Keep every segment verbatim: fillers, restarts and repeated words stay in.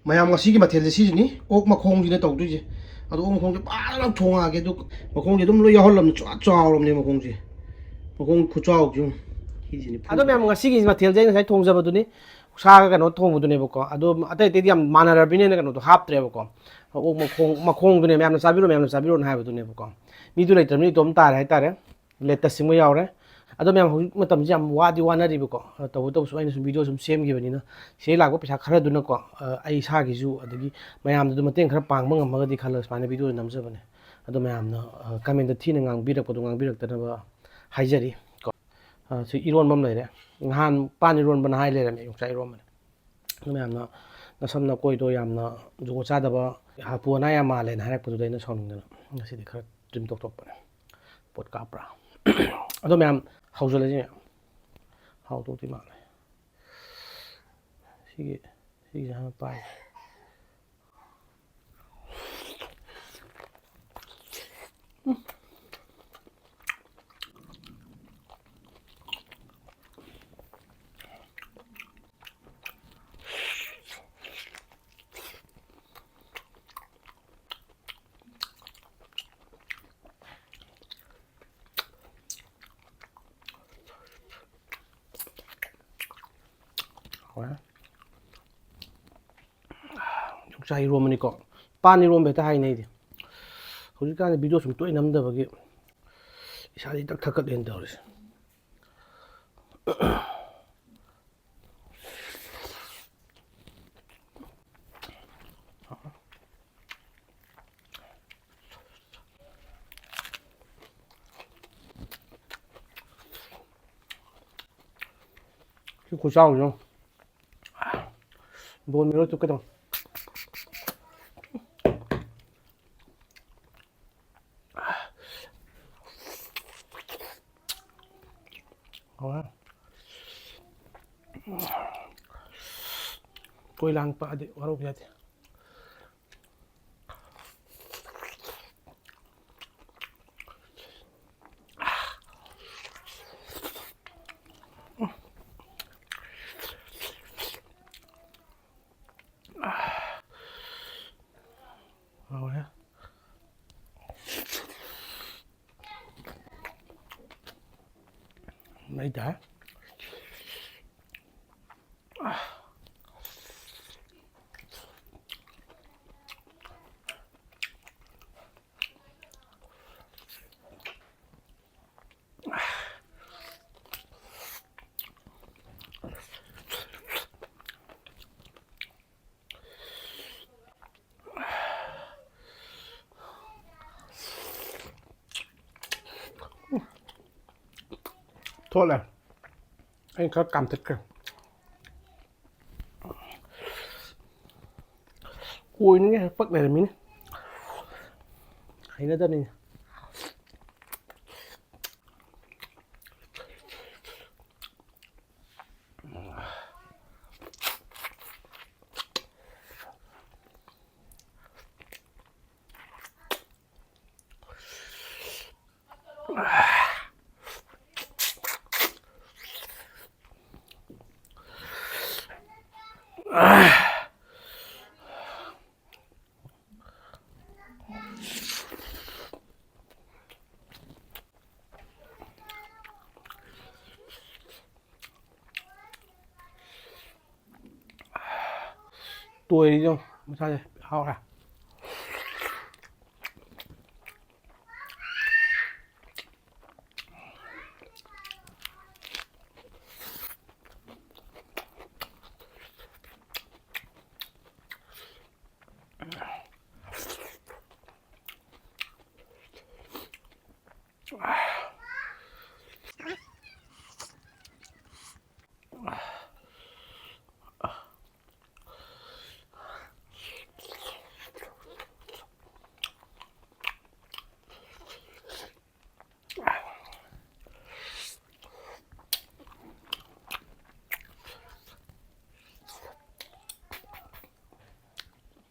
ꯃꯌꯥꯝ, ꯉꯁꯤꯒꯤ ꯃꯊꯦꯜꯁꯦ ꯁꯤꯁꯤꯅꯤ, ꯑꯣꯛ ꯃꯈꯣꯡꯁꯤꯅ ꯇꯧꯗꯣꯏꯁꯦ꯫ ꯑꯗꯣ ꯑꯣꯛ ꯃꯈꯣꯡꯁꯦ ꯐꯖꯅ ꯊꯣꯡꯉꯛꯑꯒꯦ꯫ ꯑꯗꯨ ꯃꯈꯣꯡꯁꯦ ꯑꯗꯨꯝ ꯂꯣꯏ ꯌꯥꯎꯍꯜꯂꯝꯅꯤ, ꯆꯥ-, ꯆꯥꯎꯔꯕꯅꯦ ꯃꯈꯣꯡꯁꯦ꯫ ꯃꯈꯣꯡ ꯈꯨꯆꯥꯎꯁꯦ ꯌꯦꯡꯉꯨ꯫ ꯁꯤꯁꯤꯅꯤ꯫ ꯑꯗꯣ ꯃꯌꯥꯝ, ꯉꯁꯤꯒꯤ ꯃꯊꯦꯜꯁꯦ ꯑꯩ ꯉꯁꯥꯏ ꯊꯣꯡꯖꯕꯗꯨꯅꯤ, ꯁꯥꯒ ꯀꯩꯅꯣ ꯊꯣꯡꯕꯗꯨꯅꯦꯕꯀꯣ꯫ ꯑꯗꯣ ꯑꯇꯩ ꯑꯇꯩꯗꯤ ꯌꯥꯝ ꯃꯥꯟꯅꯔꯕꯅꯤꯅ ꯀꯩꯅꯣꯗꯣ ꯍꯥꯞꯇ꯭ꯔꯦꯕꯀꯣ꯫ ꯑꯣꯛ ꯃꯈꯣꯡ, ꯃꯈꯣꯡꯗꯨꯅꯦ ꯃꯌꯥꯝꯅ ꯆꯥꯕꯤꯔꯣ, ꯃꯌꯥꯝꯅ ꯆꯥꯕꯤꯔꯣꯅ ꯍꯥꯏꯕꯗꯨꯅꯦꯕꯀꯣ꯫ ꯃꯤꯗꯨ ꯂꯩꯇ꯭ꯔꯕꯅꯤꯅ ꯏꯇꯣꯝ ꯇꯥꯔꯦ ꯍꯥꯏꯇꯥꯔꯦ꯫ ꯂꯦꯇꯁ ꯁꯤꯡꯕ ꯌꯥꯎꯔꯦ꯫ ꯑꯗꯣ ꯃꯌꯥꯝ, ꯍꯧꯖꯤꯛ ꯃꯇꯝꯁꯤ ꯌꯥꯝ ꯋꯥꯗꯤ ꯋꯥꯅꯔꯤꯕꯀꯣ꯫ ꯑ, ꯇꯧꯕꯇꯕꯨ ꯑꯩꯅ ꯁꯨꯝ ꯚꯤꯗꯤꯑꯣ ꯁꯨꯝ ꯁꯦꯝꯈꯤꯕꯅꯤꯅ, ꯁꯤꯗꯩ ꯂꯥꯛꯄ ꯄꯩꯁꯥ ꯈꯔꯗꯨꯅꯀꯣ, ꯑ, ꯑꯩ ꯏꯁꯥꯒꯤꯁꯨ, ꯑꯗꯒꯤ ꯃꯌꯥꯝꯗꯨ ꯃꯇꯦꯡ ꯈꯔ ꯄꯥꯡꯕ ꯉꯝꯃꯒꯗꯤ ꯈꯜꯂꯒ ꯁꯨꯃꯥꯏꯅ ꯚꯤꯗꯤꯑꯣ ꯅꯝꯖꯕꯅꯦ꯫ ꯑꯗꯣ ꯃꯌꯥꯝꯅ, ꯑ, ꯀꯃꯦꯟꯗ ꯊꯤꯅ ꯉꯥꯡꯕꯤꯔꯛꯄꯗꯣ ꯉꯥꯡꯕꯤꯔꯛꯇꯅꯕ ꯍꯥꯏꯖꯔꯤ ꯀꯣ꯫ ꯑ, ꯁꯤ ꯏꯔꯣꯟꯕ ꯑꯃ ꯂꯩꯔꯦ꯫ ꯅꯍꯥꯟ ꯄꯥꯟ ꯏꯔꯣꯟꯕꯅ ꯍꯥꯏ ꯂꯩꯔꯝꯃꯦ, ꯌꯣꯡꯆꯥꯛ ꯏꯔꯣꯟꯕꯅꯦ꯫ ꯑꯗꯨ ꯃꯌꯥꯝꯅ ꯅꯁꯝ ꯅꯀꯣꯏꯗꯣ ꯌꯥꯝꯅ ꯖꯨꯒꯣꯠ ꯆꯥꯗꯕ, ꯍꯥꯄꯨ ꯑꯅꯥ ꯌꯥꯝ ꯃꯥꯜꯂꯦꯅ ꯍꯥꯏꯔꯛꯄꯗꯨꯗ ꯑꯩꯅ ꯁꯥꯎꯅꯤꯡꯗꯅ ꯉꯁꯤꯗꯤ ꯈꯔ ꯇ꯭ꯔꯤꯝ ꯇꯧꯊꯣꯛꯄꯅꯦ꯫ ꯄꯣꯠ ꯀꯥꯞꯄ꯭ꯔꯥ? ꯑꯗꯣ ꯃꯌꯥꯝ, ꯍꯧꯖꯤꯜꯂꯁꯤ ꯃꯌꯥꯝ꯫ ꯍꯥꯎꯗꯧꯗꯤ ꯃꯥꯜꯂꯦ꯫ ꯁꯤꯒꯤ, ꯁꯤꯒꯤꯁꯦ ꯍꯥꯟꯅ ꯄꯥꯏꯒꯦ꯫ ꯍꯥꯎꯔꯦ꯫ ꯌꯣꯡꯆꯥꯛ ꯏꯔꯣꯝꯕꯅꯤꯀꯣ꯫ ꯄꯥꯟ ꯏꯔꯣꯝꯕ ꯍꯦꯛꯇ ꯍꯥꯏꯅꯩꯗꯤ꯫ ꯍꯧꯖꯤꯛꯀꯥꯟꯗꯤ ꯚꯤꯗꯤꯑꯣ ꯁꯨꯝ ꯇꯣꯏꯅ ꯅꯝꯗꯕꯒꯤ ꯏꯁꯥꯁꯤ ꯏꯊꯛ ꯊꯛꯀꯠꯂꯦꯅ ꯇꯧꯔꯤꯁꯦ꯫ ꯁꯤ ꯈꯨꯆꯥꯎꯁꯤꯅ ꯕꯣꯟ ꯃꯦꯔꯣ ꯆꯨꯞꯀꯦ ꯇꯧ꯫ ꯍꯥꯎꯔꯦ꯫ ꯀꯣꯏ ꯂꯥꯡ ꯄꯛꯑꯗꯤ ꯋꯥꯔꯧꯕ ꯌꯥꯗꯦ꯫ ꯍꯥꯎꯔꯦ꯫ ꯃꯩ ꯇꯥꯏ꯫ ꯊꯣꯛꯂꯦ꯫ ꯑꯩꯅ ꯈꯔ ꯀꯥꯝꯊꯠꯈ꯭ꯔꯦ꯫ ꯀꯣꯏꯅꯤꯡꯉꯥꯏ ꯄꯛ ꯂꯩꯔꯝꯃꯤꯅꯦ꯫ ꯍꯩꯅꯗꯕꯅꯤꯅꯦ꯫ ꯇꯣꯏꯔꯤꯗꯣ ꯃꯁꯥꯁꯦ ꯍꯥꯎꯔꯦ꯫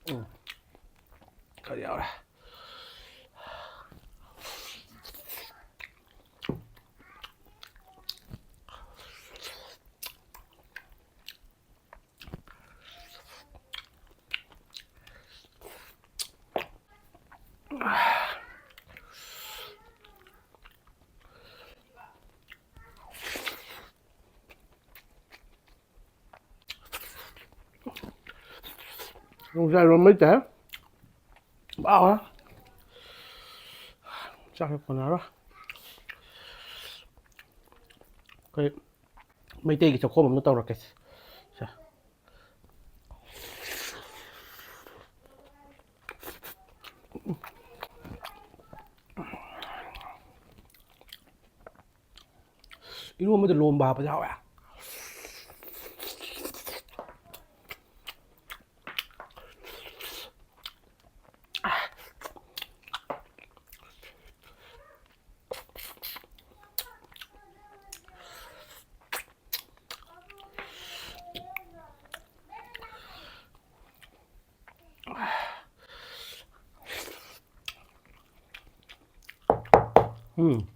ꯎꯝ꯫ ꯈꯔ ꯌꯥꯎꯔꯦ꯫ ꯌꯣꯡꯆꯥꯛ ꯏꯔꯣꯟꯕꯩ ꯇꯥꯏ꯫ ꯍꯥꯎꯋꯦ꯫ ꯆꯥꯛꯁꯦ ꯀꯣꯟꯅꯔꯣꯏ꯫ ꯑꯩꯈꯣꯏ ꯃꯩꯇꯩꯒꯤ ꯆꯥꯛꯈꯣꯝ ꯑꯃ ꯇꯧꯔꯛꯀꯦ꯫ ꯁꯦ꯫ ꯏꯔꯣꯟꯕꯗ ꯂꯣꯝꯕ ꯍꯥꯞꯄꯁꯨ ꯍꯥꯎꯋꯦ꯫ ꯎꯝ꯫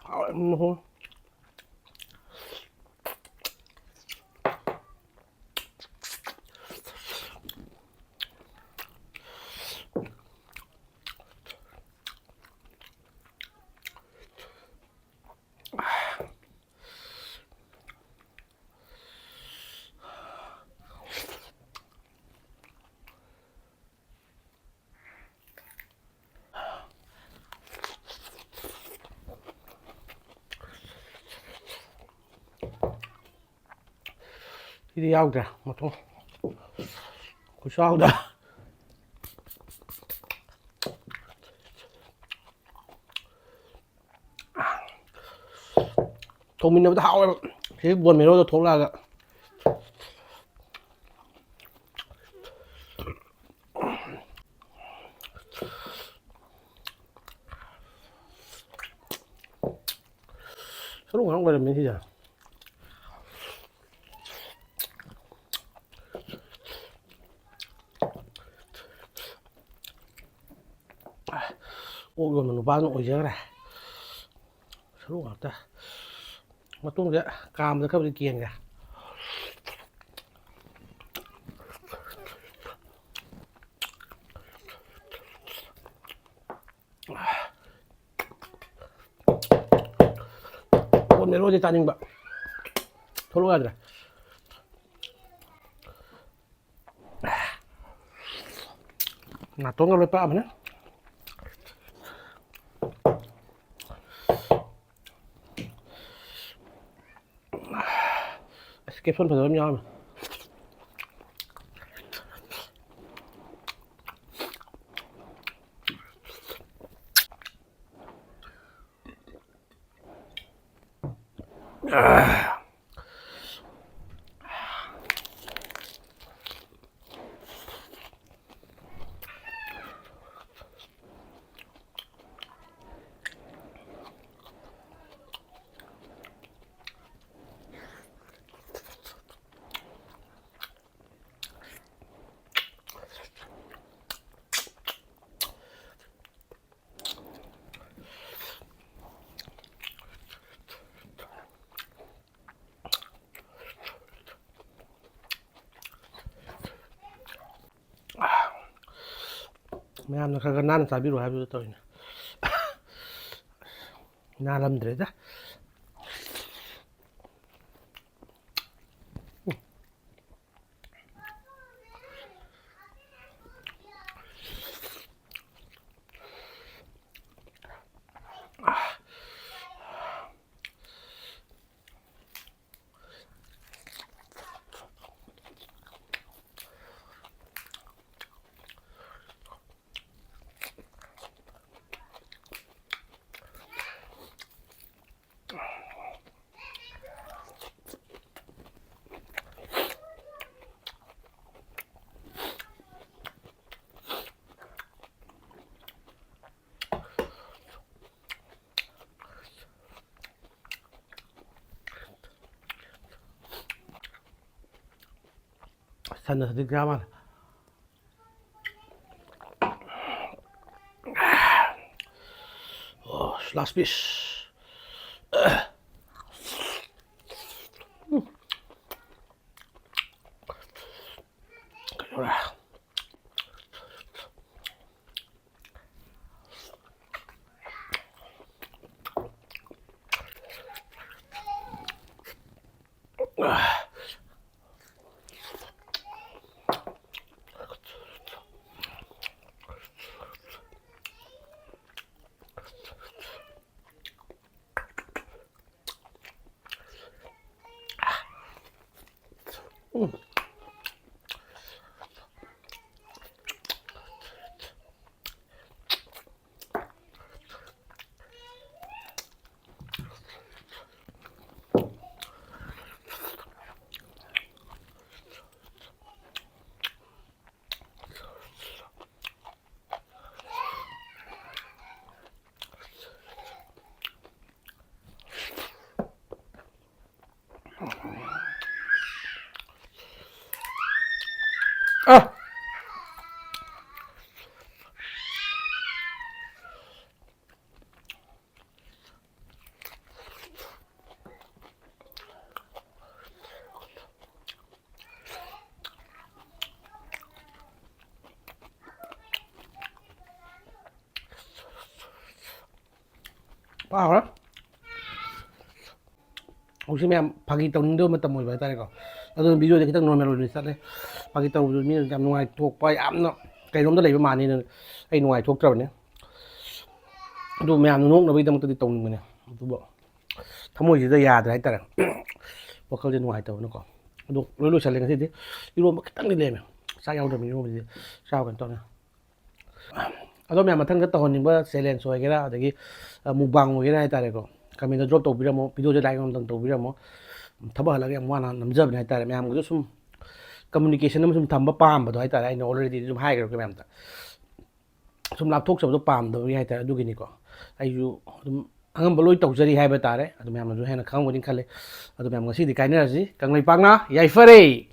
ꯍꯥꯎꯔꯦ, ꯃꯍꯤ꯫ ꯁꯤꯗꯤ ꯌꯥꯎꯗ꯭ꯔꯦ, ꯃꯊꯣꯡ ꯈꯨꯆꯥꯎꯗ꯫ ꯊꯣꯡꯃꯤꯟꯅꯕꯗ ꯍꯥꯎꯋꯦꯕ꯫ ꯁꯤ ꯕꯣꯟ ꯃꯦꯔꯣꯗ ꯊꯣꯛꯂꯛꯑꯒ ꯇꯔꯨꯛ ꯉꯥꯛ ꯑꯣꯏꯔꯝꯃꯦ ꯁꯤꯁꯦ꯫ ꯑꯣꯛ ꯌꯣꯟꯕ ꯅꯨꯄꯥꯗꯨꯅ ꯑꯣꯏꯖꯈ꯭ꯔꯦ꯫ ꯁꯔꯨ ꯉꯥꯛꯇ꯫ ꯃꯇꯨꯡꯗ ꯀꯥꯝꯕꯗ ꯈꯔꯕꯨꯗꯤ ꯀꯦꯟꯒ꯭ꯔꯦ꯫ ꯕꯣꯟ ꯃꯦꯔꯣꯗꯤ ꯆꯥꯅꯤꯡꯕ꯫ ꯊꯣꯛꯂꯛꯑꯣ ꯌꯥꯗ꯭ꯔꯦ꯫ ꯅꯥꯇꯣꯟꯒ ꯂꯣꯏ ꯄꯥꯛꯑꯕꯅꯦ꯫ ꯑꯁ, caption ꯐꯖꯕ ꯑꯃ ꯌꯥꯎꯔꯝꯃꯦ꯫ ꯃꯌꯥꯝꯅ ꯈꯔ ꯈꯔ ꯅꯥꯟꯅ ꯆꯥꯕꯤꯔꯣ ꯍꯥꯏꯕꯗꯨ ꯇꯧꯔꯤꯅꯦ꯫ ꯅꯥꯜꯂꯝꯗ꯭ꯔꯦꯗ꯫ ꯁꯟꯅ ꯁꯟꯗꯤ ꯆꯥ ꯃꯥꯜꯂꯦ꯫ ꯑꯣ, last piece꯫ ꯑ! ꯄꯥꯎꯔ꯫ ꯍꯧꯖꯤꯛ ꯃꯌꯥꯝ ꯐꯥꯒꯤ ꯇꯧꯅꯤꯡꯗꯕ ꯃꯇꯝ ꯑꯣꯏꯕ ꯍꯥꯏꯇꯥꯔꯦꯀꯣ꯫ ꯑꯗꯨꯅ videoꯁꯦ ꯈꯤꯇꯪ normal ꯑꯣꯏꯅ ꯆꯠꯂꯦ꯫ ꯐꯥꯒꯤ ꯇꯧꯕꯗꯨ ꯃꯤꯅ ꯌꯥꯝ ꯅꯨꯡꯉꯥꯏꯊꯣꯛꯄ, ꯌꯥꯝꯅ ꯀꯩꯅꯣꯝꯗ ꯂꯩꯕ ꯃꯥꯟꯅꯤꯅ ꯑꯩ ꯅꯨꯡꯉꯥꯏꯊꯣꯛꯇ꯭ꯔꯕꯅꯦ꯫ ꯑꯗꯨ ꯃꯌꯥꯝꯅ ꯅꯣꯛꯅꯕꯒꯤꯗꯃꯛꯇꯗꯤ ꯇꯧꯅꯤꯡꯕꯅꯦ꯫ ꯑꯗꯨꯕꯨ ꯊꯃꯣꯏꯁꯤꯗ ꯌꯥꯗ꯭ꯔꯦ ꯍꯥꯏꯇꯥꯔꯦ꯫ ꯋꯥꯈꯜꯁꯦ ꯅꯨꯡꯉꯥꯏꯇꯕꯅꯀꯣ꯫ ꯑꯗꯣ ꯂꯣꯏ ꯂꯣꯏꯁꯜꯂꯦ ꯉꯁꯤꯗꯤ꯫ ꯏꯔꯣꯝꯕ ꯈꯤꯇꯪꯗꯤ ꯂꯦꯝꯃꯦ꯫ ꯆꯥꯛ ꯌꯥꯎꯗ꯭ꯔꯕꯅꯤ ꯏꯔꯣꯝꯕꯁꯤꯗꯤ꯫ ꯆꯥꯕ ꯀꯩꯅꯣ ꯇꯧꯔꯦ꯫ ꯑꯗꯣ ꯃꯌꯥꯝ ꯃꯊꯪꯗ ꯇꯧꯍꯟꯅꯤꯡꯕ challenge ꯑꯣꯏꯒꯦꯔꯥ, ꯑꯗꯒꯤ, ꯑ, mukbang ꯑꯣꯏꯒꯦꯔꯥ ꯍꯥꯏꯇꯥꯔꯦꯀꯣ, commentꯗ drop ꯇꯧꯕꯤꯔꯝꯃꯣ, videoꯁꯦ like ꯑꯃꯇꯪ ꯇꯧꯕꯤꯔꯝꯃꯣ꯫ ꯊꯕꯛ ꯍꯜꯂꯛꯑꯒ ꯌꯥꯝ ꯋꯥꯅ ꯅꯝꯖꯕꯅꯦ ꯍꯥꯏꯇꯥꯔꯦ, ꯃꯌꯥꯝꯒꯁꯨ ꯁꯨꯝ communication ꯑꯃ ꯁꯨꯝ ꯊꯝꯕ ꯄꯥꯝꯕꯗꯣ ꯍꯥꯏꯇꯥꯔꯦ, ꯑꯩꯅ already ꯑꯗꯨꯝ ꯍꯥꯏꯈ꯭ꯔꯦ ꯑꯩꯈꯣꯏ ꯃꯌꯥꯝꯗ꯫ ꯁꯨꯝ ꯂꯥꯞꯊꯣꯛꯆꯕꯗꯣ ꯄꯥꯝꯗꯕꯒꯤ ꯍꯥꯏꯇꯥꯔꯦ, ꯑꯗꯨꯒꯤꯅꯤꯀꯣ꯫ ꯑꯩꯁꯨ ꯑꯗꯨꯝ ꯑꯉꯝꯕ ꯂꯣꯏ ꯇꯧꯖꯔꯤ ꯍꯥꯏꯕ ꯇꯥꯔꯦ, ꯑꯗꯨ ꯃꯌꯥꯝꯅꯁꯨ ꯍꯦꯟꯅ ꯈꯪꯉꯝꯒꯅꯤ ꯈꯜꯂꯦ꯫ ꯑꯗꯨ ꯃꯌꯥꯝ ꯉꯁꯤꯗꯤ ꯀꯥꯏꯅꯔꯁꯤ, ꯀꯪꯂꯩꯄꯥꯛꯅ ꯌꯥꯏꯐꯔꯦ꯫